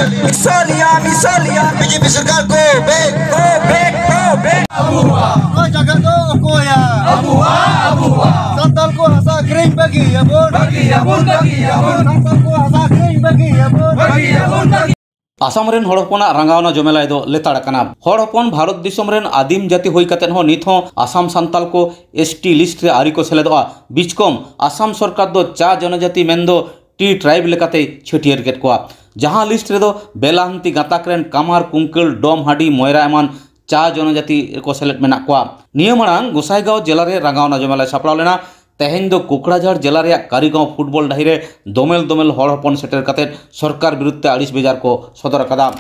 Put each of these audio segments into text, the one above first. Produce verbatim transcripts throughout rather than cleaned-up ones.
ᱢᱤᱥᱚᱞᱤᱭᱟ, ᱢᱤᱥᱚᱞᱤᱭᱟ, BJP ᱥᱚᱨᱠᱟᱨ ᱠᱚ ᱵᱮᱠ, ᱠᱚ ᱵᱮᱠ, ᱠᱚ ᱵᱮᱠ᱾ ᱱᱚᱣᱟ ᱡᱟᱭᱜᱟ ᱫᱚ ᱚᱠᱚᱭᱟ? ᱟᱵᱚᱣᱟᱜ, ᱟᱵᱚᱣᱟᱜ᱾ ᱥᱟᱱᱛᱟᱲ ᱠᱚ ᱦᱟᱥᱟ ᱟᱹᱠᱷᱨᱤᱧ ᱵᱟᱹᱜᱤᱭᱟᱵᱚᱱ᱾ ᱵᱟᱹᱜᱤᱭᱟᱵᱚᱱ, ᱵᱟᱹᱜᱤᱭᱟᱵᱚᱱ᱾ ᱥᱟᱱᱛᱟᱲ ᱠᱚ ᱦᱟᱥᱟ ᱟᱹᱠᱷᱨᱤᱧ ᱵᱟᱹᱜᱤᱭᱟᱵᱚᱱ᱾ ᱵᱟᱹᱜᱤᱭᱟᱵᱚᱱ, ᱵᱟᱹᱜᱤ- ᱟᱥᱟᱢ ᱨᱮᱱ ᱦᱚᱲ ᱦᱚᱯᱚᱱᱟᱜ ᱨᱟᱸᱜᱟᱣᱱᱟ ᱡᱚᱢᱮᱞᱟᱭ ᱫᱚ ᱞᱮᱛᱟᱲ ᱟᱠᱟᱱᱟ᱾ ᱦᱚᱲ ᱦᱚᱯᱚᱱ ᱵᱷᱟᱨᱚᱛ ᱫᱤᱥᱚᱢ ᱨᱮᱱ ᱟᱹᱫᱤᱢ ᱡᱟᱹᱛᱤ ᱦᱩᱭ ᱠᱟᱛᱮ ᱦᱚᱸ ᱱᱤᱛ ᱦᱚᱸ ᱟᱥᱟᱢ ᱥᱟᱱᱛᱟᱞ ᱠᱚ ᱮᱥ ᱴᱤ ᱞᱤᱥᱴ ᱨᱮ ᱟᱹᱣᱨᱤ ᱠᱚ ᱥᱮᱞᱮᱫᱚᱜᱼᱟ᱾ ᱵᱤᱪᱠᱚᱢ ᱟᱥᱟᱢ ᱥᱚᱨᱠᱟᱨ ᱫᱚ ᱪᱟ ᱡᱚᱱᱚᱡᱟᱹᱛᱤ ᱢᱮᱱᱫᱚ ᱴᱤ ᱴᱨᱟᱭᱤᱵᱽ ᱞᱮᱠᱟᱛᱮᱭ ᱪᱷᱟᱹᱴᱭᱟᱹᱨ ᱠᱮᱫ ᱠᱚᱣᱟ, ᱡᱟᱦᱟᱸ ᱞᱤᱥᱴ ᱨᱮᱫᱚ ᱵᱮᱞᱟᱦᱟᱱᱛᱤ ᱜᱟᱸᱛᱟᱠ ᱨᱮᱱ ᱠᱟᱢᱟᱨ, ᱠᱩᱝᱠᱟᱹᱞ, ᱰᱚᱢ, ᱦᱟᱰᱤ, ᱢᱚᱭᱨᱟ ᱮᱢᱟᱱ ᱪᱟ ᱡᱚᱱᱚᱡᱟᱹᱛᱤ ᱨᱮᱠᱚ ᱥᱮᱞᱮᱫ ᱢᱮᱱᱟᱜ ᱠᱚᱣᱟ᱾ ᱱᱤᱭᱟᱹ ᱢᱟᱲᱟᱝ ᱜᱚᱸᱥᱟᱭᱜᱟᱸᱣ ᱡᱮᱞᱟ ᱨᱮ ᱨᱟᱸᱜᱟᱣᱱᱟ ᱡᱚᱢᱮᱞᱟᱭ ᱥᱟᱯᱲᱟᱣ ᱞᱮᱱᱟ᱾ ᱛᱮᱦᱮᱧ ᱫᱚ ᱠᱳᱠᱲᱟᱡᱷᱟᱲ ᱡᱮᱞᱟ ᱨᱮᱭᱟᱜ ᱠᱟᱨᱤᱜᱟᱸᱣ ᱯᱷᱩᱴᱵᱚᱞ ᱰᱟᱹᱦᱤ ᱨᱮ ᱫᱚᱢᱮᱞ ᱫᱚᱢᱮᱞ ᱦᱚᱲ ᱦᱚᱯᱚᱱ ᱥᱮᱴᱮᱨ ᱠᱟᱛᱮ ᱥᱚᱨᱠᱟᱨ ᱵᱤᱨᱩᱫᱷ ᱛᱮ ᱟᱹᱲᱤᱥ ᱵᱮᱡᱟᱨ ᱠᱚ ᱥᱚᱫᱚᱨ ᱟᱠᱟᱫᱟ᱾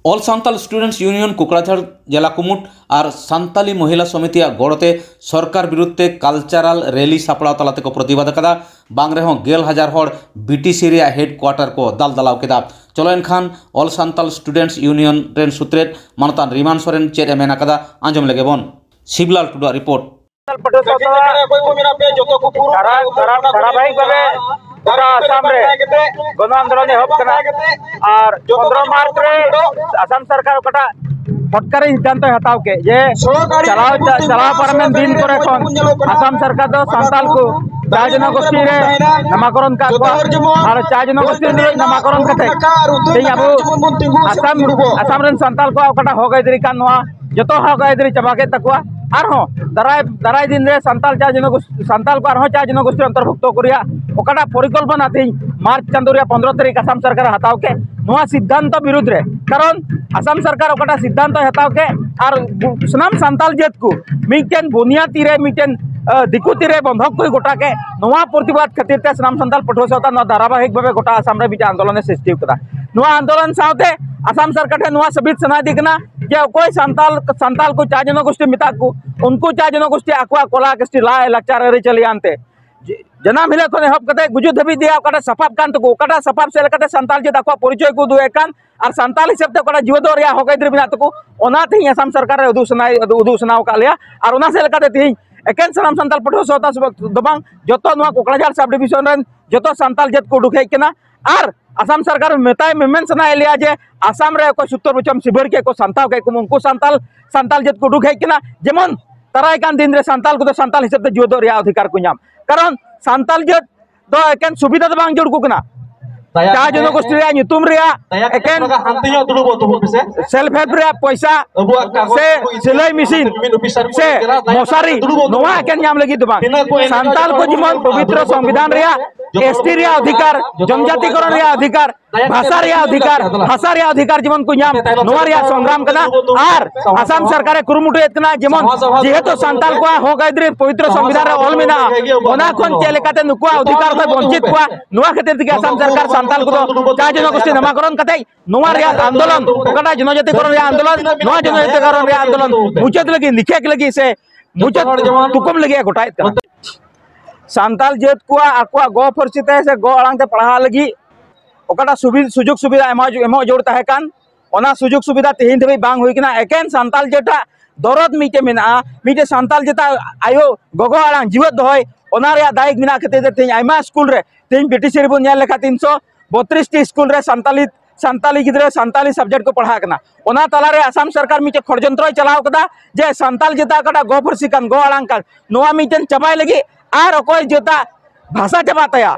All Santal Students Union Kokrajhar ᱡᱮᱞᱟ ᱠᱩᱢᱩᱴ ᱟᱨ ᱥᱟᱱᱛᱟᱞᱤ ᱢᱚᱦᱤᱞᱟ ᱥᱚᱢᱤᱛᱤᱭᱟᱜ ᱜᱚᱲᱚ ᱛᱮ ᱥᱚᱨᱠᱟᱨ ᱵᱤᱨᱩᱫᱷ ᱛᱮ ᱠᱟᱞᱪᱟᱨᱟᱞ ᱨᱮᱞᱤ ᱥᱟᱯᱲᱟᱣ ᱛᱟᱞᱟ ᱛᱮᱠᱚ ᱯᱨᱚᱛᱤᱵᱟᱫ ᱟᱠᱟᱫᱟ᱾ ᱵᱟᱝ ᱨᱮᱦᱚᱸ ᱜᱮᱞ ᱦᱟᱡᱟᱨ ᱦᱚᱲ ᱵᱤ ᱴᱤ ᱥᱤ ᱨᱮᱭᱟᱜ ᱦᱮᱰᱠᱩᱣᱟᱴᱟᱨ ᱠᱚ ᱫᱟᱞ ᱫᱟᱞᱟᱣ ᱠᱮᱫᱟ᱾ ᱪᱚᱞᱚ ᱮᱱᱠᱷᱟᱱ All Santal Students Union ᱨᱮᱱ ᱥᱩᱛᱨᱮᱛ ᱢᱟᱱᱚᱛᱟᱱ ᱨᱤᱢᱟᱱ ᱥᱚᱨᱮᱱ ᱪᱮᱫ ᱮ ᱢᱮᱱ ᱟᱠᱟᱫᱟ, ᱟᱸᱡᱚᱢ ᱞᱮᱜᱮ ᱵᱚᱱ᱾ ᱥᱤᱵᱞᱟᱞ ᱴᱩᱰᱩᱣᱟᱜ ᱨᱤᱯᱳᱨᱴ᱾ ᱯᱟᱹᱴᱷᱩᱣᱟᱹ ᱥᱟᱶᱛᱟ ᱫᱷᱟᱨᱟ, ᱫᱷᱟᱨᱟ, ᱫᱷᱟᱨᱟᱵᱟᱦᱤᱠ ᱵᱷᱟᱵᱮ ᱜᱚᱴᱟ ᱟᱥᱟᱢ ᱨᱮ ᱜᱚᱱ ᱟᱱᱫᱳᱞᱚᱱ ᱮᱦᱚᱵ ᱠᱟᱱᱟ᱾ ᱟᱨ ᱯᱚᱱᱫᱽᱨᱚ ᱢᱟᱨᱪ ᱨᱮ ᱟᱥᱟᱢ ᱥᱚᱨᱠᱟᱨ ᱚᱠᱟᱴᱟᱜ ᱦᱚᱴᱠᱟᱨᱤ ᱥᱤᱫᱽᱫᱷᱟᱱᱛᱚᱭ ᱦᱟᱛᱟᱣ ᱠᱮᱫ ᱡᱮ ᱪᱟᱞᱟᱣ, ᱪᱟᱞᱟᱣ ᱯᱟᱨᱚᱢᱮᱱ ᱫᱤᱱ ᱠᱚᱨᱮ ᱠᱷᱚᱱ ᱟᱥᱟᱢ ᱥᱚᱨᱠᱟᱨ ᱫᱚ ᱥᱟᱱᱛᱟᱞ ᱠᱚ ᱪᱟ ᱡᱚᱱᱚᱜᱳᱥᱴᱤ ᱨᱮ ᱱᱟᱢᱟᱠᱚᱨᱚᱱ ᱠᱟᱜ ᱠᱚᱣᱟ᱾ ᱟᱨ ᱪᱟ ᱡᱚᱱᱚᱜᱳᱥᱴᱤ ᱨᱮ ᱱᱟᱢᱟᱠᱚᱨᱚᱱ ᱠᱟᱛᱮ ᱛᱮᱦᱮᱧ ᱟᱵᱚ ᱟᱥᱟᱢ, ᱟᱥᱟᱢ ᱨᱮᱱ ᱥᱟᱱᱛᱟᱞ ᱠᱚᱣᱟᱜ ᱚᱠᱟᱴᱟᱜ ᱦᱚᱠ ᱟᱹᱭᱫᱟᱹᱨᱤ ᱠᱟᱱ, ᱱᱚᱣᱟ ᱡᱚᱛᱚ ᱦᱚᱠ ᱟᱹᱭᱫᱟᱹᱨᱤ ᱪᱟᱵᱟ ᱠᱮᱫ ᱛᱟᱠᱚᱣᱟ᱾ ᱟᱨᱦᱚᱸ ᱫᱟᱨᱟᱭ, ᱫᱟᱨᱟᱭ ᱫᱤᱱ ᱨᱮ ᱥᱟᱱᱛᱟᱞ ᱪᱟ ᱡᱚᱱᱚᱜᱳᱥ-, ᱥᱟᱱᱛᱟᱞ ᱠᱚ ᱟᱨᱦᱚᱸ ᱪᱟ ᱡᱚᱱᱚᱜᱳᱥᱴᱤ ᱚᱱᱛᱚᱨᱵᱷᱩᱠᱛᱚ ᱠᱚ ᱨᱮᱭᱟᱜ ᱚᱠᱟᱴᱟᱜ ᱯᱚᱨᱤᱠᱚᱞᱯᱚᱱᱟ ᱛᱮᱦᱮᱧ ᱢᱟᱨᱪ ᱪᱟᱸᱫᱳ ᱨᱮᱭᱟᱜ ᱯᱚᱱᱫᱽᱨᱚ ᱛᱟᱹᱨᱤᱠᱷ ᱟᱥᱟᱢ ᱥᱚᱨᱠᱟᱨᱮ ᱦᱟᱛᱟᱣ ᱠᱮᱫ, ᱱᱚᱣᱟ ᱥᱤᱫᱽᱫᱷᱟᱱᱛᱚ ᱵᱤᱨᱩᱫᱽ ᱨᱮ, ᱠᱟᱨᱚᱱ ᱟᱥᱟᱢ ᱥᱚᱨᱠᱟᱨ ᱚᱠᱟᱴᱟᱜ ᱥᱤᱫᱽᱫᱷᱟᱱᱛᱚᱭ ᱦᱟᱛᱟᱣ ᱠᱮᱫ ᱟᱨ ᱥᱟᱱᱟᱢ ᱥᱟᱱᱛᱟᱞ ᱡᱟᱹᱛ ᱠᱚ ᱢᱤᱫᱴᱮᱱ ᱵᱚᱱᱤᱭᱟ ᱛᱤᱨᱮ, ᱢᱤᱫᱴᱮᱱ, ᱟᱸ, ᱫᱤᱠᱩ ᱛᱤᱨᱮ ᱵᱚᱱᱫᱷᱚᱠ ᱠᱚᱭ ᱜᱚᱴᱟ ᱠᱮᱫ, ᱱᱚᱣᱟ ᱯᱨᱚᱛᱤᱵᱟᱫ ᱠᱷᱟᱹᱛᱤᱨ ᱛᱮ ᱥᱟᱱᱟᱢ ᱥᱟᱱᱛᱟᱞ ᱯᱟᱹᱴᱷᱩᱣᱟᱹ ᱥᱟᱶᱛᱟ ᱱᱚᱣᱟ ᱫᱷᱟᱨᱟᱵᱟᱦᱤᱠ ᱵᱷᱟᱵᱮ ᱜᱚᱴᱟ ᱟᱥᱟᱢ ᱨᱮ ᱢᱤᱫᱴᱮᱱ ᱟᱱᱫᱳᱞᱚᱱᱮ ᱥᱨᱤᱥᱴᱤ ᱟᱠᱟᱫᱟ᱾ ᱱᱚᱣᱟ ᱟᱱᱫᱳᱞᱚᱱ ᱥᱟᱶᱛᱮ ᱟᱥᱟᱢ ᱥᱚᱨᱠᱟᱨ ᱴᱷᱮᱱ ᱱᱚᱣᱟ ᱥᱟᱹᱵᱤᱛ ᱥᱟᱱᱟᱭᱮᱫᱮ ᱠᱟᱱᱟ ᱡᱮ ᱚᱠᱚᱭ ᱥᱟᱱᱛᱟᱞ, ᱥᱟᱱᱛᱟᱞ ᱠᱚ ᱪᱟ ᱡᱚᱱᱚᱜᱳᱥᱴᱤ ᱢᱮᱛᱟᱜ ᱠᱚ, ᱩᱱᱠᱩ ᱪᱟ ᱡᱚᱱᱚᱜᱳᱥᱴᱤ ᱟᱠᱚᱣᱟᱜ ᱠᱚᱞᱟ ᱠᱨᱤᱥᱴᱤ, ᱞᱟᱭ ᱞᱟᱠᱪᱟᱨ ᱟᱹᱨᱤᱪᱟᱹᱞᱤ ᱟᱱᱛᱮ ᱡᱮ-, ᱡᱟᱱᱟᱢ ᱦᱤᱞᱳᱜ ᱠᱷᱚᱱ ᱮᱦᱚᱵ ᱠᱟᱛᱮ ᱜᱩᱡᱩᱜ ᱫᱷᱟᱹᱵᱤᱡ ᱛᱮ ᱚᱠᱟᱴᱟᱜ ᱥᱟᱯᱟᱵ ᱠᱟᱱ ᱛᱟᱠᱚ, ᱚᱠᱟᱴᱟᱜ ᱥᱟᱯᱟᱵ ᱥᱮᱫ ᱞᱮᱠᱟᱛᱮ ᱥᱟᱱᱛᱟᱞ ᱡᱟᱹᱛ ᱟᱠᱚᱣᱟᱜ ᱯᱚᱨᱤᱪᱚᱭ ᱠᱚ ᱩᱫᱩᱜ ᱮᱫ ᱠᱟᱱ ᱟᱨ ᱥᱟᱱᱛᱟᱞ ᱦᱤᱥᱟᱹᱵ ᱛᱮ ᱚᱠᱟᱴᱟᱜ ᱡᱤᱣᱮᱫᱚᱜ ᱨᱮᱭᱟᱜ ᱦᱚᱠ ᱟᱹᱭᱫᱟᱹᱨᱤ ᱢᱮᱱᱟᱜ ᱛᱟᱠᱚ, ᱚᱱᱟ ᱛᱮᱦᱮᱧ ᱟᱥᱟᱢ ᱥᱚᱨᱠᱟᱨᱮ ᱩᱫᱩᱜ ᱥᱟᱱᱟᱭ-, ᱩᱫᱩᱜ, ᱩᱫᱩᱜ ᱥᱟᱱᱟᱣ ᱟᱠᱟᱫ ᱞᱮᱭᱟ᱾ ᱟᱨ ᱚᱱᱟ ᱥᱮᱫ ᱞᱮᱠᱟᱛᱮ ᱛᱮᱦᱮᱧ ᱮᱠᱮᱱ ᱥᱟᱱᱟᱢ ᱥᱟᱱᱛᱟᱞ ᱯᱟᱹᱴᱷᱩᱣᱟᱹ ᱥᱟᱶᱛᱟ ᱥᱚᱢᱟᱡᱽ ᱫᱚ ᱵᱟᱝ, ᱡᱚᱛᱚ ᱱᱚᱣᱟ ᱠᱳᱠᱲᱟᱡᱷᱟᱲ ᱥᱟᱵ ᱰᱤᱵᱷᱤᱥᱚᱱ ᱨᱮᱱ ᱡᱚᱛᱚ ᱥᱟᱱᱛᱟᱞ ᱡᱟᱹᱛ ᱠᱚ ᱩᱰᱩᱠ ᱦᱮᱡ ᱠᱟᱱᱟ᱾ ᱟᱨ ᱟᱥᱟᱢ ᱥᱚᱨᱠᱟᱨ ᱢᱮᱛᱟᱭ ᱢᱮᱢᱮᱱ ᱥᱟᱱᱟᱭᱮᱫ ᱞᱮᱭᱟ ᱡᱮ ᱟᱥᱟᱢ ᱨᱮ ᱚᱠᱚᱭ ᱥᱩᱛᱚᱨ ᱵᱚᱪᱚᱢ ᱥᱤᱵᱟᱹᱲ ᱠᱮᱫ ᱠᱚ, ᱥᱟᱱᱛᱟᱲ ᱠᱮᱫ ᱠᱚ, ᱩᱱᱠᱩ ᱥᱟᱱᱛᱟᱞ ᱥᱟᱱᱛᱟᱞ ᱡᱟᱹᱛ ᱠᱚ ᱩᱰᱩᱠ ᱦᱮᱡ ᱠᱟᱱᱟ, ᱡᱮᱢᱚᱱ ᱫᱟᱨᱟᱭ ᱠᱟᱱ ᱫᱤᱱ ᱨᱮ ᱥᱟᱱᱛᱟᱞ ᱠᱚᱫᱚ ᱥᱟᱱᱛᱟᱞ ᱦᱤᱥᱟᱹᱵ ᱛᱮ ᱡᱩᱣᱟᱹᱫᱚᱜ ᱨᱮᱭᱟᱜ ᱚᱫᱷᱤᱠᱟᱨ ᱠᱚ ᱧᱟᱢ᱾ ᱠᱟᱨᱚᱱ ᱥᱟᱱᱛᱟᱞ ᱡᱟᱹᱛ ᱫᱚ ᱮᱠᱮᱱ ᱥᱩᱵᱤᱫᱷᱟ ᱫᱚ ᱵᱟᱝ ᱡᱟᱹᱨᱩᱲ ᱠᱚ ᱠᱟᱱᱟ᱾ ᱫᱟᱭᱟ ᱪᱟ ᱠᱟᱛᱮ, ᱡᱚᱱᱚᱜᱳᱥᱴᱤ ᱨᱮᱭᱟᱜ ᱧᱩᱛᱩᱢ ᱨᱮᱭᱟᱜ ᱫᱟᱭᱟ ᱠᱟᱛᱮ ᱮᱠᱮᱱ ᱛᱷᱚᱲᱟ ᱜᱟᱱ ᱦᱟᱱᱛᱮ ᱧᱚᱜ ᱫᱩᱲᱩᱵᱚᱜ ᱛᱟᱵᱚᱱ ᱯᱮᱥᱮ᱾ ᱥᱮᱞᱯ ᱦᱮᱞᱯ ᱨᱮᱭᱟᱜ ᱯᱚᱭᱥᱟ ᱟᱵᱚᱣᱟᱜ ᱠᱟᱜᱚᱡᱽ ᱥᱮ ᱠᱚ ᱤᱫᱤ ᱥᱤᱞᱟᱹᱭ ᱠᱟᱛᱮ ᱢᱮᱥᱤᱱ ᱢᱤᱫ ᱚᱯᱷᱤᱥᱟᱨ ᱠᱚ ᱥᱮ ᱤᱫᱤ ᱠᱟᱫᱟ, ᱫᱟᱭᱟ ᱢᱚᱥᱟᱨᱤ, ᱠᱟᱛᱮ ᱫᱩᱲᱩᱵᱚᱜ ᱱᱚᱣᱟ ᱛᱟᱵᱚᱱ ᱮᱠᱮᱱ ᱧᱟᱢ ᱞᱟᱹᱜᱤᱫ ᱫᱚ ᱵᱟᱝ᱾ ᱛᱤᱱᱟᱹᱜ ᱠᱚ ᱮᱱᱮᱡ ᱥᱟᱱᱛᱟᱞ ᱠᱚ ᱠᱟᱱᱟ, ᱡᱮᱢᱚᱱ ᱡᱚᱛᱚ ᱯᱚᱵᱤᱛᱨᱚ ᱠᱚ ᱥᱚᱝᱵᱤᱫᱷᱟᱱ ᱨᱮᱭᱟᱜ, ᱡᱚᱛᱚ ᱮᱥ ᱴᱤ ᱨᱮᱭᱟᱜ ᱚᱫᱷᱤᱠᱟᱨ, ᱡᱚᱛᱚ ᱡᱚᱱᱡᱟᱛᱤ ᱠᱚᱨᱚᱱ ᱨᱮᱭᱟᱜ ᱚᱫᱷᱤᱠᱟᱨ, ᱵᱷᱟᱥᱟ ᱨᱮᱭᱟᱜ ᱚᱫᱷᱤᱠᱟᱨ, ᱵᱷᱟᱥᱟ ᱨᱮᱭᱟᱜ ᱚᱫᱷᱤᱠᱟᱨ ᱡᱮᱢᱚᱱ ᱠᱚ ᱧᱟᱢ, ᱱᱚᱣᱟ ᱨᱮᱭᱟᱜ ᱥᱚᱝᱜᱨᱟᱢ ᱠᱟᱱᱟ᱾ ᱟᱨ ᱟᱥᱟᱢ ᱥᱚᱨᱠᱟᱨᱮ ᱠᱩᱨᱩᱢᱩᱴᱩᱭᱮᱫ ᱠᱟᱱᱟ, ᱡᱮᱢᱚᱱ ᱡᱮᱦᱮᱛᱩ ᱥᱟᱱᱛᱟᱞ ᱠᱚᱣᱟᱜ ᱦᱚᱠ ᱟᱹᱭᱫᱟᱹᱨᱤ ᱯᱚᱵᱤᱛᱨᱚ ᱥᱚᱝᱵᱤᱫᱷᱟᱱ ᱨᱮ ᱚᱞ ᱢᱮᱱᱟᱜᱼᱟ, ᱚᱱᱟ ᱠᱷᱚᱱ ᱪᱮᱫ ᱞᱮᱠᱟᱛᱮ ᱱᱩᱠᱩᱣᱟᱜ ᱚᱫᱷᱤᱠᱟᱨ ᱠᱷᱚᱱ ᱵᱚᱧᱪᱤᱛ ᱠᱚᱣᱟ, ᱱᱚᱣᱟ ᱠᱷᱟᱹᱛᱤᱨ ᱛᱮᱜᱮ ᱟᱥᱟᱢ ᱥᱚᱨᱠᱟᱨ ᱥᱟᱱᱛᱟᱞ ᱠᱚᱫᱚ ᱪᱟ ᱡᱚᱱᱚᱜᱳᱥᱴᱤ ᱱᱟᱢᱟᱠᱚᱨᱚᱱ ᱠᱟᱛᱮ ᱱᱚᱣᱟ ᱨᱮᱭᱟᱜ ᱟᱱᱫᱳᱞᱚᱱ, ᱚᱠᱟᱴᱟᱜ ᱡᱚᱱᱚᱡᱟᱛᱤᱠᱚᱨᱚᱱ ᱨᱮᱭᱟᱜ ᱟᱱᱫᱳᱞᱚᱱ, ᱱᱚᱣᱟ ᱡᱚᱱᱚᱡᱟᱛᱤᱠᱚᱨᱚᱱ ᱨᱮᱭᱟᱜ ᱟᱱᱫᱳᱞᱚᱱ ᱢᱩᱪᱟᱹᱫ ᱞᱟᱹᱜᱤᱫ, ᱱᱤᱠᱷᱮᱠ ᱞᱟᱹᱜᱤᱫ ᱥᱮ ᱢᱩᱪᱟᱹᱫ ᱛᱩᱠᱩᱢ ᱞᱟᱹᱜᱤᱫ ᱮ ᱜᱚᱴᱟᱭᱮᱫ ᱠᱟᱱᱟ᱾ ᱥᱟᱱᱛᱟᱞ ᱡᱟᱹᱛ ᱠᱚᱣᱟᱜ ᱟᱠᱚᱣᱟᱜ ᱜᱚ ᱯᱟᱹᱨᱥᱤ ᱛᱮ ᱥᱮ ᱜᱚ ᱟᱲᱟᱝ ᱛᱮ ᱯᱟᱲᱦᱟᱣ ᱞᱟᱹᱜᱤᱫ ᱚᱠᱟᱴᱟᱜ ᱥᱩᱵᱤ-, ᱥᱩᱡᱳᱜᱽ ᱥᱩᱵᱤᱫᱷᱟ ᱮᱢᱟ-, ᱮᱢᱚᱜ ᱡᱟᱹᱨᱩᱲ ᱛᱟᱦᱮᱸ ᱠᱟᱱ, ᱚᱱᱟ ᱥᱩᱡᱳᱜᱽ ᱥᱩᱵᱤᱫᱷᱟ ᱛᱮᱦᱮᱧ ᱫᱷᱟᱹᱵᱤᱡ ᱵᱟᱝ ᱦᱩᱭ ᱠᱟᱱᱟ᱾ ᱮᱠᱮᱱ ᱥᱟᱱᱛᱟᱞ ᱡᱟᱹᱛᱟᱜ ᱫᱚᱨᱚᱫ ᱢᱤᱫᱴᱮᱱ ᱢᱮᱱᱟᱜᱼᱟ, ᱢᱤᱫᱴᱮᱱ ᱥᱟᱱᱛᱟᱞ ᱡᱟᱹᱛᱟᱜ ᱟᱭᱳ ᱜᱚᱜᱚ ᱟᱲᱟᱝ ᱡᱤᱣᱮᱫ ᱫᱚᱦᱚᱭ, ᱚᱱᱟ ᱨᱮᱭᱟᱜ ᱫᱟᱭᱤᱠ ᱢᱮᱱᱟᱜ ᱠᱷᱟᱹᱛᱤᱨ ᱛᱮ ᱛᱮᱦᱮᱧ ᱟᱭᱢᱟ ᱥᱠᱩᱞ ᱨᱮ, ᱛᱮᱦᱮᱧ ᱵᱤᱴᱤᱥᱤ ᱨᱮᱵᱚᱱ ᱧᱮᱞ ᱞᱮᱠᱷᱟᱱ ᱛᱤᱱᱥᱚ ᱵᱚᱛᱨᱤᱥ ᱴᱤ ᱥᱠᱩᱞ ᱨᱮ ᱥᱟᱱᱛᱟᱞᱤ, ᱥᱟᱱᱛᱟᱞᱤ ᱜᱤᱫᱽᱨᱟᱹ ᱥᱟᱱᱛᱟᱞᱤ ᱥᱟᱵᱡᱮᱠᱴ ᱠᱚ ᱯᱟᱲᱦᱟᱜ ᱠᱟᱱᱟ᱾ ᱚᱱᱟ ᱛᱟᱞᱟᱨᱮ ᱟᱥᱟᱢ ᱥᱚᱨᱠᱟᱨ ᱢᱤᱫᱴᱮᱱ ᱥᱚᱲᱡᱚᱱᱛᱨᱚᱭ ᱪᱟᱞᱟᱣ ᱠᱟᱫᱟ ᱡᱮ ᱥᱟᱱᱛᱟᱞ ᱡᱟᱹᱛᱟᱜ ᱚᱠᱟᱴᱟᱜ ᱜᱚ ᱯᱟᱹᱨᱥᱤ ᱠᱟᱱ, ᱜᱚ ᱟᱲᱟᱝ ᱠᱟᱱ, ᱱᱚᱣᱟ ᱢᱤᱫᱴᱮᱱ ᱪᱟᱵᱟᱭ ᱞᱟᱹᱜᱤᱫ ᱟᱨ ᱚᱠᱚᱭ ᱡᱟᱹᱛᱟᱜ ᱵᱷᱟᱥᱟ ᱪᱟᱵᱟᱜ ᱛᱟᱭᱟ,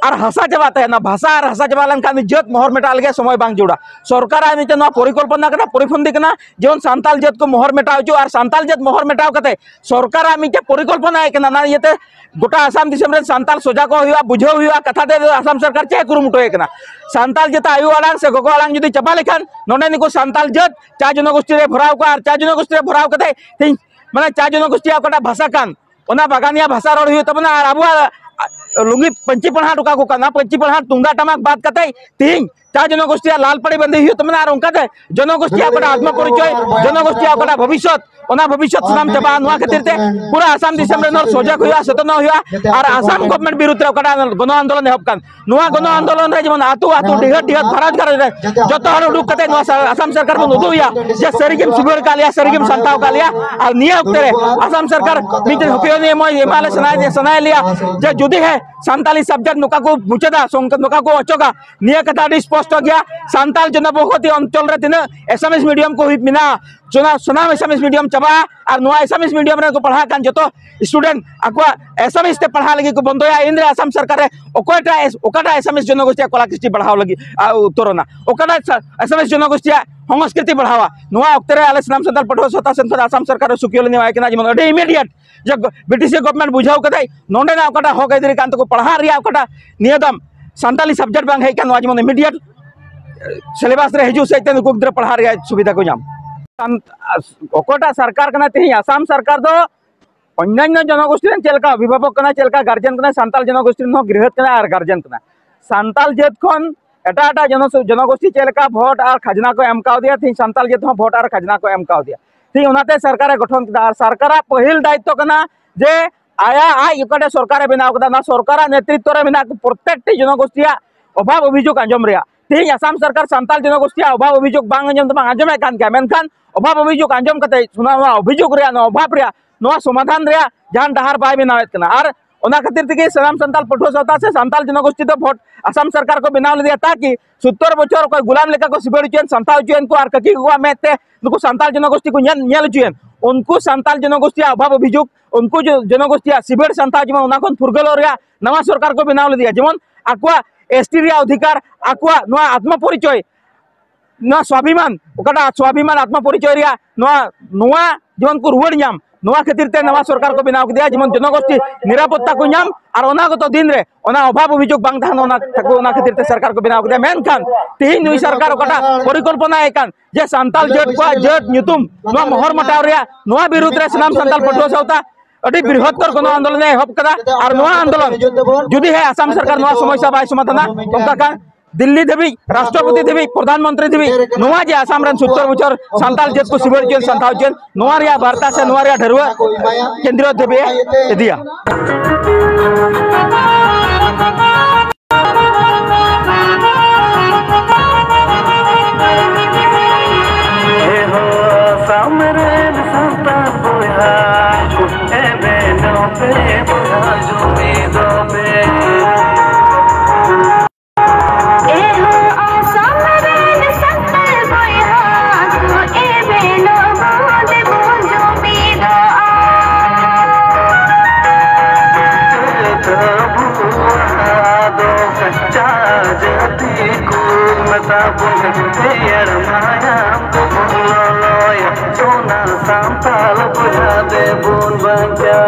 ᱟᱨ ᱦᱟᱥᱟ ᱪᱟᱵᱟᱜ ᱛᱟᱭᱟ, ᱚᱱᱟ ᱵᱷᱟᱥᱟ ᱟᱨ ᱦᱟᱥᱟ ᱪᱟᱵᱟ ᱞᱮᱱᱠᱷᱟᱱ ᱩᱱᱤ ᱡᱟᱹᱛ ᱢᱚᱦᱚᱨ ᱢᱮᱴᱟᱜ ᱞᱟᱹᱜᱤᱫ ᱥᱚᱢᱚᱭ ᱵᱟᱝ ᱡᱟᱹᱨᱩᱲᱟ᱾ ᱥᱚᱨᱠᱟᱨᱟᱜ ᱢᱤᱫᱴᱮᱱ ᱱᱚᱣᱟ ᱯᱚᱨᱤᱠᱚᱞᱯᱚᱱᱟ ᱠᱟᱱᱟ, ᱯᱚᱨᱤᱯᱚᱱᱫᱷᱤ ᱠᱟᱱᱟ, ᱡᱮᱢᱚᱱ ᱥᱟᱱᱛᱟᱞ ᱡᱟᱹᱛ ᱠᱚ ᱢᱚᱦᱚᱨ ᱢᱮᱴᱟᱣ ᱦᱚᱪᱚ, ᱟᱨ ᱥᱟᱱᱛᱟᱞ ᱡᱟᱹᱛ ᱢᱚᱦᱚᱨ ᱢᱮᱴᱟᱣ ᱠᱟᱛᱮ ᱥᱚᱨᱠᱟᱨᱟᱜ ᱢᱤᱫᱴᱮᱱ ᱯᱚᱨᱤᱠᱚᱞᱯᱚᱱᱟ ᱦᱮᱡ ᱠᱟᱱᱟ᱾ ᱤᱭᱟᱹᱛᱮ ᱜᱚᱴᱟ ᱟᱥᱟᱢ ᱫᱤᱥᱚᱢ ᱨᱮᱱ ᱥᱟᱱᱛᱟᱞ ᱥᱚᱡᱟᱜᱚᱜ ᱦᱩᱭᱩᱜᱼᱟ, ᱵᱩᱡᱷᱟᱹᱣ ᱦᱩᱭᱩᱜᱼᱟ, ᱠᱟᱛᱷᱟ ᱛᱮ ᱟᱥᱟᱢ ᱥᱚᱨᱠᱟᱨ ᱪᱮᱫ ᱮ ᱠᱩᱨᱩᱢᱩᱴᱩᱭᱮᱫ ᱠᱟᱱᱟ᱾ ᱥᱟᱱᱛᱟᱞ ᱡᱟᱹᱛᱟᱜ ᱟᱭᱳ ᱟᱲᱟᱝ ᱥᱮ ᱜᱚᱜᱚ ᱟᱲᱟᱝ ᱡᱩᱫᱤ ᱪᱟᱵᱟ ᱞᱮᱠᱷᱟᱱ ᱱᱚᱰᱮ ᱱᱩᱠᱩ ᱥᱟᱱᱛᱟᱞ ᱡᱟᱹᱛ ᱪᱟ ᱡᱚᱱᱚᱜᱳᱥᱴᱤ ᱨᱮ ᱵᱷᱚᱨᱟᱣ ᱠᱚᱣᱟ, ᱟᱨ ᱪᱟ ᱡᱚᱱᱚᱜᱳᱥᱴᱤ ᱨᱮ ᱵᱷᱚᱨᱟᱣ ᱠᱟᱛᱮ ᱛᱮᱦᱮᱧ ᱢᱟᱱᱮ ᱪᱟ ᱡᱚᱱᱚᱜᱳᱥᱴᱤᱭᱟᱜ ᱚᱠᱟᱴᱟᱜ ᱵᱷᱟᱥᱟ ᱠᱟᱱ, ᱚᱱᱟ ᱵᱟᱜᱟᱱᱤᱭᱟ ᱵᱷᱟᱥᱟ ᱨᱚᱲ ᱦᱩᱭᱩᱜ ᱛᱟᱵᱚᱱᱟ, ᱟᱨ ᱟᱵᱚᱣᱟᱜ ᱞᱩᱝᱜᱤ ᱯᱟᱹᱧᱪᱤ ᱯᱟᱲᱦᱟᱴ ᱚᱠᱟ ᱠᱚ ᱠᱟᱱᱟ, ᱯᱟᱹᱧᱪᱤ ᱯᱟᱲᱦᱟᱴ ᱛᱩᱢᱫᱟᱜ ᱴᱟᱢᱟᱠ ᱵᱟᱫ ᱠᱟᱛᱮ ᱛᱮᱦᱮᱧ ᱪᱟ ᱡᱚᱱᱚᱜᱳᱥᱴᱤᱭᱟᱜ ᱞᱟᱞ ᱯᱟᱹᱲᱤ ᱵᱟᱸᱫᱮ ᱦᱩᱭᱩᱜ ᱛᱟᱵᱚᱱᱟ, ᱟᱨ ᱚᱱᱠᱟᱛᱮ ᱡᱚᱱᱚᱜᱳᱥᱴᱤᱭᱟᱜ ᱚᱠᱟᱴᱟᱜ ᱟᱛᱢᱟ ᱯᱚᱨᱤᱪᱚᱭ, ᱡᱚᱱᱚᱜᱳᱥᱴᱤᱭᱟᱜ ᱚᱠᱟᱴᱟᱜ ᱵᱷᱚᱵᱤᱥᱥᱚᱛ, ᱚᱱᱟ ᱵᱷᱚᱵᱤᱥᱥᱚᱛ ᱥᱟᱱᱟᱢ ᱪᱟᱵᱟᱜᱼᱟ᱾ ᱱᱚᱣᱟ ᱠᱷᱟᱹᱛᱤᱨ ᱛᱮ ᱯᱩᱨᱟᱹ ᱟᱥᱟᱢ ᱫᱤᱥᱚᱢ ᱨᱮᱱ ᱦᱚᱲ ᱥᱚᱡᱟᱜᱽ ᱦᱩᱭᱩᱜᱼᱟ, ᱥᱚᱪᱮᱛᱚᱱ ᱦᱩᱭᱩᱜᱼᱟ᱾ ᱟᱨ ᱟᱥᱟᱢ ᱜᱚᱵᱷᱢᱮᱱᱴ ᱵᱤᱨᱩᱫᱽ ᱨᱮ ᱚᱠᱟᱴᱟᱜ ᱜᱚᱱᱚ ᱟᱱᱫᱳᱞᱚᱱ ᱮᱦᱚᱵ ᱠᱟᱱ, ᱱᱚᱣᱟ ᱜᱚᱱᱚ ᱟᱱᱫᱳᱞᱚᱱ ᱨᱮ ᱡᱮᱢᱚᱱ ᱟᱹᱛᱩ ᱟᱹᱛᱩ, ᱰᱤᱦᱟᱹᱛ ᱰᱤᱦᱟᱹᱛ, ᱜᱷᱟᱨᱚᱸᱡᱽ ᱜᱷᱟᱨᱚᱸᱡᱽ ᱨᱮ ᱡᱚᱛᱚ ᱦᱚᱲ ᱩᱰᱩᱠ ᱠᱟᱛᱮ ᱱᱚᱣᱟ ᱥᱟ-, ᱟᱥᱟᱢ ᱥᱚᱨᱠᱟᱨ ᱵᱚᱱ ᱩᱫᱩᱜ ᱮᱭᱟ ᱡᱮ ᱥᱟᱹᱨᱤᱜᱮᱢ ᱥᱤᱵᱟᱹᱲ ᱠᱟᱜ ᱞᱮᱭᱟ, ᱥᱟᱹᱨᱤᱜᱮᱢ ᱥᱟᱱᱛᱟᱣ ᱠᱟᱜ ᱞᱮᱭᱟ᱾ ᱟᱨ ᱱᱤᱭᱟᱹ ᱚᱠᱛᱮ ᱨᱮ ᱟᱥᱟᱢ ᱥᱚᱨᱠᱟᱨ ᱢᱤᱫᱴᱮᱱ ᱦᱚᱯᱤᱭᱚᱱᱤ ᱮᱢᱟ-, ᱮᱢᱟᱞᱮ ᱥᱟᱱᱟᱭᱮᱫ, ᱥᱟᱱᱟᱭᱮᱫ ᱞᱮᱭᱟ ᱡᱮ ᱡᱩᱫᱤ ᱦᱮᱸ ᱥᱟᱱᱛᱟᱞᱤ ᱥᱟᱵᱡᱮᱠᱴ ᱱᱚᱝᱠᱟ ᱠᱚ ᱢᱩᱪᱟᱹᱫᱟ, ᱥᱚᱝ-, ᱱᱚᱝᱠᱟ ᱠᱚ ᱚᱪᱚᱜᱟ, ᱱᱤᱭᱟᱹ ᱠᱟᱛᱷᱟ ᱟᱹᱰᱤ ᱥᱯᱚᱥᱴᱚ ᱜᱮᱭᱟ᱾ ᱥᱟᱱᱛᱟᱞ ᱡᱚᱱᱚᱵᱚᱥᱚᱛᱤ ᱚᱧᱪᱚᱞ ᱨᱮ ᱛᱤᱱᱟᱹᱜ ᱮᱥᱟᱢᱤᱥ ᱢᱤᱰᱤᱭᱟᱢ ᱠᱚ ᱦᱩᱭ ᱢᱮᱱᱟᱜᱼᱟ, ᱥᱟᱱᱟᱢ, ᱥᱟᱱᱟᱢ ᱮᱥᱟᱢᱤᱥ ᱢᱤᱰᱤᱭᱟᱢ ᱪᱟᱵᱟᱜᱼᱟ᱾ ᱟᱨ ᱱᱚᱣᱟ ᱮᱥᱟᱢᱤᱥ ᱢᱤᱰᱤᱭᱟᱢ ᱨᱮ ᱠᱚ ᱯᱟᱲᱦᱟᱜ ᱠᱟᱱ ᱡᱚᱛᱚ ᱥᱴᱩᱰᱮᱱᱴ ᱟᱠᱚᱣᱟᱜ ᱮᱥᱟᱢᱤᱥ ᱛᱮ ᱯᱟᱲᱦᱟᱜ ᱞᱟᱹᱜᱤᱫ ᱠᱚ ᱵᱚᱱᱫᱚᱭᱟ᱾ ᱤᱱᱨᱮ ᱟᱥᱟᱢ ᱥᱚᱨᱠᱟᱨ ᱨᱮ ᱚᱠᱚᱭᱴᱟᱜ ᱮᱥ-, ᱚᱠᱟᱴᱟᱜ ᱮᱥᱟᱢᱤᱥ ᱡᱚᱱᱚᱜᱳᱥᱴᱤᱭᱟᱜ ᱠᱚᱞᱟ ᱠᱨᱤᱥᱴᱤ ᱵᱟᱲᱦᱟᱣ ᱞᱟᱹᱜᱤᱫ, ᱟ, ᱩᱛᱟᱹᱨᱚᱜᱼᱟ? ᱚᱠᱟᱴᱟᱜ ᱥᱟ-, ᱮᱥᱟᱢᱤᱥ ᱡᱚᱱᱚᱜᱳᱥᱴᱤᱭᱟᱜ ᱥᱚᱝᱥᱠᱨᱤᱛᱤ ᱵᱟᱲᱦᱟᱣᱟ? ᱱᱚᱣᱟ ᱚᱠᱛᱮ ᱨᱮ ᱟᱞᱮ ᱥᱟᱱᱟᱢ ᱥᱟᱱᱛᱟᱲ ᱯᱟᱹᱴᱷᱩᱣᱟᱹ ᱥᱟᱶᱛᱟ ᱥᱮᱱ ᱠᱷᱚᱱ ᱟᱥᱟᱢ ᱥᱚᱨᱠᱟᱨ ᱨᱮ ᱥᱩᱠᱷᱤᱭᱟᱹ ᱞᱮ ᱮᱢᱟᱭ ᱠᱟᱱᱟ, ᱡᱮᱢᱚᱱ ᱟᱹᱰᱤ ᱤᱢᱤᱰᱤᱭᱮᱴ ᱡᱮ ᱵᱨᱤᱴᱤᱥ ᱜᱚᱵᱷᱢᱮᱱᱴ ᱵᱩᱡᱷᱟᱹᱣ ᱠᱟᱛᱮ ᱱᱚᱸᱰᱮᱱᱟᱜ ᱚᱠᱟᱴᱟᱜ ᱦᱚᱠ ᱟᱹᱭᱫᱟᱹᱨᱤ ᱠᱟᱱ ᱛᱟᱠᱚ ᱯᱟᱲᱦᱟᱜ ᱨᱮᱭᱟᱜ, ᱚᱠᱟᱴᱟᱜ ᱱᱤᱭᱟᱹ ᱫᱟᱢ ᱥᱟᱱᱛᱟᱞᱤ ᱥᱟᱵᱡᱮᱠᱴ ᱵᱟᱝ ᱦᱮᱡ ᱠᱟᱱ, ᱱᱚᱣᱟ ᱡᱮᱢᱚᱱ ᱤᱢᱤᱰᱤᱭᱮᱴ ᱥᱤᱞᱮᱵᱟᱥ ᱨᱮ ᱦᱤᱡᱩᱜ ᱥᱮᱫ ᱛᱮ ᱱᱩᱠᱩ ᱜᱤᱫᱽᱨᱟᱹ ᱯᱟᱲᱦᱟᱜ ᱨᱮᱭᱟᱜ ᱥᱩᱵᱤᱫᱷᱟ ᱠᱚ ᱧᱟᱢ᱾ ᱥᱟᱱ-, ᱚᱠᱚᱭᱴᱟᱜ ᱥᱚᱨᱠᱟᱨ ᱠᱟᱱᱟ ᱛᱮᱦᱮᱧ ᱟᱥᱟᱢ ᱥᱚᱨᱠᱟᱨ ᱫᱚ ᱚᱱᱭᱟᱱᱭᱚ ᱡᱚᱱᱚᱜᱳᱥᱴᱤ ᱨᱮᱱ ᱪᱮᱫ ᱞᱮᱠᱟ ᱚᱵᱷᱤᱵᱷᱟᱵᱚᱠ ᱠᱟᱱᱟ, ᱪᱮᱫ ᱞᱮᱠᱟ ᱜᱟᱨᱡᱮᱱ ᱠᱟᱱᱟ, ᱥᱟᱱᱛᱟᱞ ᱡᱚᱱᱚᱜᱳᱥᱴᱤ ᱨᱮᱱ ᱦᱚᱸ ᱜᱨᱤᱦᱚᱛ ᱠᱟᱱᱟ ᱟᱨ ᱜᱟᱨᱡᱮᱱ ᱠᱟᱱᱟ᱾ ᱥᱟᱱᱛᱟᱞ ᱡᱟᱹᱛ ᱠᱷᱚᱱ ᱮᱴᱟᱜ ᱮᱴᱟᱜ ᱡᱚᱱᱚ-, ᱡᱚᱱᱚᱜᱳᱥᱴᱤ ᱪᱮᱫ ᱞᱮᱠᱟ ᱵᱷᱳᱴ ᱟᱨ ᱠᱷᱟᱡᱽᱱᱟ ᱠᱚ ᱮᱢ ᱠᱟᱣᱫᱮᱭᱟ, ᱛᱮᱦᱮᱧ ᱥᱟᱱᱛᱟᱞ ᱡᱟᱹᱛ ᱦᱚᱸ ᱵᱷᱳᱴ ᱟᱨ ᱠᱷᱟᱡᱽᱱᱟ ᱠᱚ ᱮᱢ ᱠᱟᱣᱫᱮᱭᱟ᱾ ᱛᱮᱦᱮᱧ ᱚᱱᱟᱛᱮ ᱥᱚᱨᱠᱟᱨᱮ ᱜᱚᱴᱷᱚᱱ ᱠᱮᱫᱟ᱾ ᱟᱨ ᱥᱚᱨᱠᱟᱨᱟᱜ ᱯᱟᱹᱦᱤᱞ ᱫᱟᱭᱤᱛᱛᱚ ᱠᱟᱱᱟ ᱡᱮ ᱟᱭᱟᱜ, ᱟᱡ ᱚᱠᱟᱴᱟᱜ ᱥᱚᱨᱠᱟᱨᱮ ᱵᱮᱱᱟᱣ ᱠᱮᱫᱟ, ᱚᱱᱟ ᱥᱚᱨᱠᱟᱨᱟᱜ ᱱᱮᱛᱨᱤᱛᱛᱚ ᱨᱮ ᱢᱮᱱᱟᱜ ᱠᱚ ᱯᱨᱚᱛᱛᱮᱠᱴᱤ ᱡᱚᱱᱚᱜᱳᱥᱴᱤᱭᱟᱜ ᱚᱵᱷᱟᱵ ᱚᱵᱷᱤᱡᱳᱜᱽ ᱟᱸᱡᱚᱢ ᱨᱮᱭᱟᱜ᱾ ᱛᱮᱦᱮᱧ ᱟᱥᱟᱢ ᱥᱚᱨᱠᱟᱨ ᱥᱟᱱᱛᱟᱞ ᱡᱚᱱᱚᱜᱳᱥᱴᱤᱭᱟᱜ ᱚᱵᱷᱟᱵ ᱚᱵᱷᱤᱡᱳᱜᱽ ᱵᱟᱝ ᱟᱸᱡᱚᱢ ᱫᱚ ᱵᱟᱝ ᱟᱸᱡᱚᱢᱮᱫ ᱠᱟᱱ ᱜᱮᱭᱟ, ᱢᱮᱱᱠᱷᱟᱱ ᱚᱵᱷᱟᱵ ᱚᱵᱷᱤᱡᱳᱜᱽ ᱟᱸᱡᱚᱢ ᱠᱟᱛᱮ ᱚᱱᱟ, ᱱᱚᱣᱟ ᱚᱵᱷᱤᱡᱳᱜᱽ ᱨᱮᱭᱟᱜ, ᱱᱚᱣᱟ ᱚᱵᱷᱟᱵ ᱨᱮᱭᱟᱜ ᱱᱚᱣᱟ ᱥᱚᱢᱟᱫᱷᱟᱱ ᱨᱮᱭᱟᱜ ᱡᱟᱦᱟᱱ ᱰᱟᱦᱟᱨ ᱵᱟᱭ ᱵᱮᱱᱟᱣᱮᱫ ᱠᱟᱱᱟ᱾ ᱟᱨ ᱚᱱᱟ ᱠᱷᱟᱹᱛᱤᱨ ᱛᱮᱜᱮ ᱥᱟᱱᱟᱢ ᱥᱟᱱᱛᱟᱞ ᱯᱟᱹᱴᱷᱩᱣᱟᱹ ᱥᱟᱶᱛᱟ ᱥᱮ ᱥᱟᱱᱛᱟᱞ ᱡᱚᱱᱚᱜᱳᱥᱴᱤ ᱫᱚ ᱵᱷᱳᱴ ᱟᱥᱟᱢ ᱥᱚᱨᱠᱟᱨ ᱠᱚ ᱵᱮᱱᱟᱣ ᱞᱮᱫᱮᱭᱟ, ᱛᱟᱠᱤ ᱥᱚᱛᱛᱚᱨ ᱵᱚᱪᱷᱚᱨ ᱚᱠᱚᱭ ᱜᱩᱞᱟᱢ ᱞᱮᱠᱟ ᱠᱚ ᱥᱤᱵᱟᱹᱲ ᱦᱚᱪᱚᱭᱮᱱ, ᱥᱟᱱᱛᱟᱣ ᱦᱚᱪᱚᱭᱮᱱ ᱠᱚ, ᱟᱨ ᱠᱟᱹᱠᱤ ᱠᱚᱣᱟᱜ ᱢᱮᱫ ᱛᱮ ᱱᱩᱠᱩ ᱥᱟᱱᱛᱟᱞ ᱡᱚᱱᱚᱜᱳᱥᱴᱤ ᱠᱚ ᱧᱮᱞ, ᱧᱮᱞ ᱦᱚᱪᱚᱭᱮᱱ, ᱩᱱᱠᱩ ᱥᱟᱱᱛᱟᱞ ᱡᱚᱱᱚᱜᱳᱥᱴᱤᱭᱟᱜ ᱚᱵᱷᱟᱵ ᱚᱵᱷᱤᱡᱳᱜᱽ, ᱩᱱᱠᱩ ᱡᱚ-, ᱡᱚᱱᱚᱜᱳᱥᱴᱤᱭᱟᱜ ᱥᱤᱵᱟᱹᱲ ᱥᱟᱱᱛᱟᱣ ᱡᱮᱢᱚᱱ ᱚᱱᱟ ᱠᱷᱚᱱ ᱯᱷᱩᱨᱜᱟᱹᱞᱚᱜ ᱨᱮᱭᱟᱜ ᱱᱟᱣᱟ ᱥᱚᱨᱠᱟᱨ ᱠᱚ ᱵᱮᱱᱟᱣ ᱞᱮᱫᱮᱭᱟ, ᱡᱮᱢᱚᱱ ᱟᱠᱚᱣᱟᱜ ᱮᱥ ᱴᱤ ᱨᱮᱭᱟᱜ ᱚᱫᱷᱤᱠᱟᱨ, ᱟᱠᱚᱣᱟᱜ ᱱᱚᱣᱟ ᱟᱛᱢᱟ ᱯᱚᱨᱤᱪᱚᱭ, ᱱᱚᱣᱟ ᱥᱣᱟᱵᱷᱤᱢᱟᱱ, ᱚᱠᱟᱴᱟᱜ ᱥᱣᱟᱵᱷᱤᱢᱟᱱ ᱟᱛᱢᱟ ᱯᱚᱨᱤᱪᱚᱭ ᱨᱮᱭᱟᱜ ᱱᱚᱣᱟ, ᱱᱚᱣᱟ ᱡᱮᱢᱚᱱ ᱠᱚ ᱨᱩᱣᱟᱹᱲ ᱧᱟᱢ, ᱱᱚᱣᱟ ᱠᱷᱟᱹᱛᱤᱨ ᱛᱮ ᱱᱟᱣᱟ ᱥᱚᱨᱠᱟᱨ ᱠᱚ ᱵᱮᱱᱟᱣ ᱠᱮᱫᱮᱭᱟ, ᱡᱮᱢᱚᱱ ᱡᱚᱱᱚᱜᱳᱥᱴᱤ ᱱᱤᱨᱟᱯᱚᱛᱛᱟ ᱠᱚ ᱧᱟᱢ, ᱟᱨ ᱚᱱᱟ ᱜᱚᱛᱚ ᱫᱤᱱ ᱨᱮ ᱚᱱᱟ ᱚᱵᱷᱟᱵ ᱚᱵᱷᱤᱡᱳᱜᱽ ᱵᱟᱝ ᱛᱟᱦᱮᱱ, ᱚᱱᱟ ᱛᱟᱠᱚ, ᱚᱱᱟ ᱠᱷᱟᱹᱛᱤᱨ ᱛᱮ ᱥᱚᱨᱠᱟᱨ ᱠᱚ ᱵᱮᱱᱟᱣ ᱠᱮᱫᱮᱭᱟ᱾ ᱢᱮᱱᱠᱷᱟᱱ ᱛᱮᱦᱮᱧ ᱱᱩᱭ ᱥᱚᱨᱠᱟᱨ ᱚᱠᱟᱴᱟᱜ ᱯᱚᱨᱤᱠᱚᱞᱯᱚᱱᱟᱭ ᱠᱟᱱ ᱡᱮ ᱥᱟᱱᱛᱟᱞ ᱡᱟᱹᱛ ᱠᱚᱣᱟᱜ ᱡᱟᱹᱛ ᱧᱩᱛᱩᱢ ᱱᱚᱣᱟ ᱢᱚᱦᱚᱨ ᱢᱟᱴᱟᱣ ᱨᱮᱭᱟᱜ, ᱱᱚᱣᱟ ᱵᱤᱨᱩᱫᱽ ᱨᱮ ᱥᱟᱱᱟᱢ ᱥᱟᱱᱛᱟᱞ ᱯᱟᱹᱴᱷᱩᱣᱟᱹ ᱥᱟᱶᱛᱟ ᱟᱹᱰᱤ ᱵᱨᱤᱦᱚᱛᱛᱚᱨ ᱜᱚᱱᱚ ᱟᱱᱫᱳᱞᱚᱱ ᱮ ᱮᱦᱚᱵ ᱠᱟᱫᱟ᱾ ᱟᱨ ᱱᱚᱣᱟ ᱟᱱᱫᱳᱞᱚᱱ ᱡᱩᱫᱤ ᱦᱮᱸ ᱟᱥᱟᱢ ᱥᱚᱨᱠᱟᱨ ᱱᱚᱣᱟ ᱥᱚᱢᱚᱥᱥᱟ ᱵᱟᱭ ᱥᱚᱢᱟᱫᱷᱟᱱᱟ, ᱚᱱᱠᱟ ᱠᱷᱟᱱ ᱫᱤᱞᱞᱤ ᱫᱷᱟᱹᱵᱤᱡ, ᱨᱟᱥᱴᱨᱚᱯᱚᱛᱤ ᱫᱷᱟᱹᱵᱤᱡ, ᱯᱨᱚᱫᱷᱟᱱ ᱢᱚᱱᱛᱨᱤ ᱫᱷᱟᱹᱵᱤᱡ ᱱᱚᱣᱟ ᱡᱮ ᱟᱥᱟᱢ ᱨᱮᱱ ᱥᱚᱛᱛᱚᱨ ᱵᱚᱪᱷᱚᱨ ᱥᱟᱱᱛᱟᱲ ᱡᱟᱹᱛ ᱠᱚ ᱥᱤᱵᱟᱹᱲ ᱦᱚᱪᱚᱭᱮᱱ, ᱥᱟᱱᱛᱟᱲ ᱦᱚᱪᱚᱭᱮᱱ, ᱱᱚᱣᱟ ᱨᱮᱭᱟᱜ ᱵᱟᱨᱛᱟ ᱥᱮ ᱱᱚᱣᱟ ᱨᱮᱭᱟᱜ ᱰᱷᱟᱹᱨᱣᱟᱹᱜ ᱠᱮᱱᱫᱨᱚ ᱫᱷᱟᱹᱵᱤᱡ ᱮ ᱤᱫᱤᱭᱟ᱾ ᱥᱟᱱᱛᱟᱞ ᱵᱚᱭᱦᱟ ᱫᱮᱵᱚᱱ ᱵᱟᱧᱪᱟᱣ᱾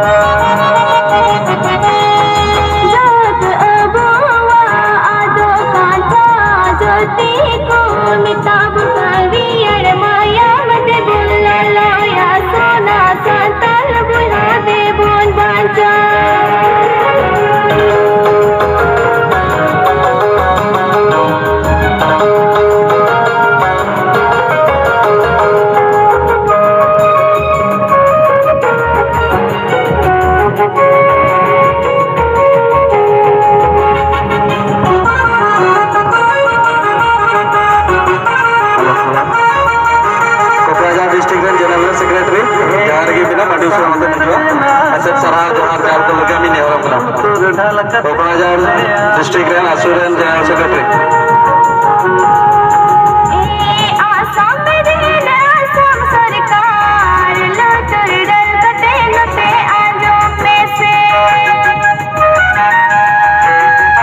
ᱡᱟᱹᱛ ᱟᱵᱚᱣᱟᱜ ᱟᱫᱚᱜ ᱠᱟᱛᱷᱟ ᱡᱟᱹᱛᱤ ᱠᱚ ᱢᱮᱛᱟ ᱵᱚᱱ ᱦᱟᱹᱨᱭᱟᱹᱲ ᱢᱟᱭᱟᱢ ᱛᱮᱵᱚᱱ ᱞᱚᱞᱚᱭᱟ᱾ ᱥᱚᱱᱟ ᱥᱟᱱᱛᱟᱞ ᱵᱚᱭᱦᱟ ᱫᱮᱵᱚᱱ ᱵᱟᱧᱪᱟᱣ᱾ ᱠᱚᱠᱨᱟᱡᱷᱟᱨ ᱰᱤᱥᱴᱨᱤᱠᱴ ᱨᱮᱱ ᱡᱮᱱᱟᱨᱮᱞ ᱥᱮᱠᱨᱮᱴᱟᱨᱤ, ᱡᱟᱦᱟᱸ ᱨᱮᱜᱮ ᱢᱮᱱᱟᱜ, ᱟᱹᱰᱤ ᱩᱥᱟᱹᱨᱟ ᱚᱸᱰᱮ ᱦᱤᱡᱩᱜᱼᱟ᱾ ᱟᱥᱮᱫ ᱥᱟᱨᱦᱟᱣ ᱡᱚᱦᱟᱨ ᱡᱟᱦᱟᱸ ᱠᱚ ᱞᱟᱹᱜᱤᱫ ᱟᱹᱢᱤᱱ ᱱᱮᱦᱚᱨᱚᱜ ᱠᱟᱱᱟ᱾ ᱠᱚᱠᱨᱟᱡᱷᱟᱨ ᱰᱤᱥᱴᱨᱤᱠᱴ ᱨᱮᱱ ᱟᱥᱩᱨ ᱨᱮᱱ ᱡᱮᱱᱟᱨᱮᱞ ᱥᱮᱠᱨᱮᱴᱟᱨᱤ᱾ ᱟᱥᱟᱢ ᱨᱮᱱ ᱟᱥᱟᱢ ᱥᱚᱨᱠᱟᱨ ᱞᱩᱛᱩᱨ ᱰᱟᱹᱞ ᱠᱟᱛᱮ ᱱᱚᱛᱮ ᱟᱸᱡᱚᱢ ᱢᱮᱥᱮ᱾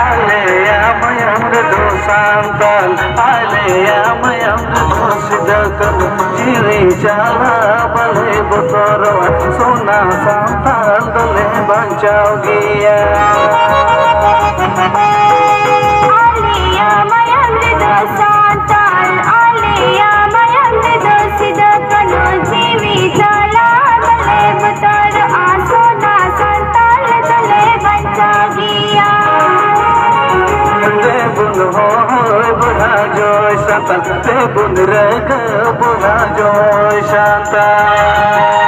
ᱟᱞᱮᱭᱟᱜ ᱢᱟᱭᱟᱢ ᱨᱮᱫᱚ ᱥᱟᱱᱛᱟᱞ, ᱟᱞᱮᱭᱟᱜ ᱢᱟᱭᱟᱢ ᱨᱮᱫᱚ ᱥᱤᱫᱟᱹ ᱠᱟᱹᱱᱦᱩ ᱡᱤᱣᱤ ᱪᱟᱞᱟᱜ ᱵᱟᱞᱮ ᱵᱚᱛᱚᱨᱚᱜᱼᱟ, ᱥᱚᱱᱟ ᱥᱟᱱᱛᱟᱞ ᱫᱚᱞᱮ ᱵᱟᱧᱪᱟᱣ ᱜᱮᱭᱟ᱾ ᱟᱞᱮᱭᱟᱜ ᱢᱟᱭᱟᱢ ᱨᱮᱫᱚ ᱥᱟᱱᱛᱟᱞ, ᱟᱞᱮᱭᱟᱜ ᱢᱟᱭᱟᱢ ᱨᱮᱫᱚ ᱥᱤᱫᱟᱹ ᱠᱟᱹᱱᱦᱩ ᱡᱤᱣᱤ ᱪᱟᱞᱟᱜ ᱵᱟᱞᱮ ᱵᱚᱛᱚᱨᱚᱜᱼᱟ, ᱥᱚᱱᱟ ᱥᱟᱱᱛᱟᱞ ᱫᱚᱞᱮ ᱵᱟᱧᱪᱟᱣ ᱜᱮᱭᱟ᱾ ᱫᱮᱵᱩᱱ ᱦᱚᱲ ᱛᱮᱵᱚᱱ ᱨᱟᱹᱜᱟᱹ ᱵᱚᱸᱜᱟ ᱡᱚᱭ ᱥᱟᱱᱛᱟᱲ᱾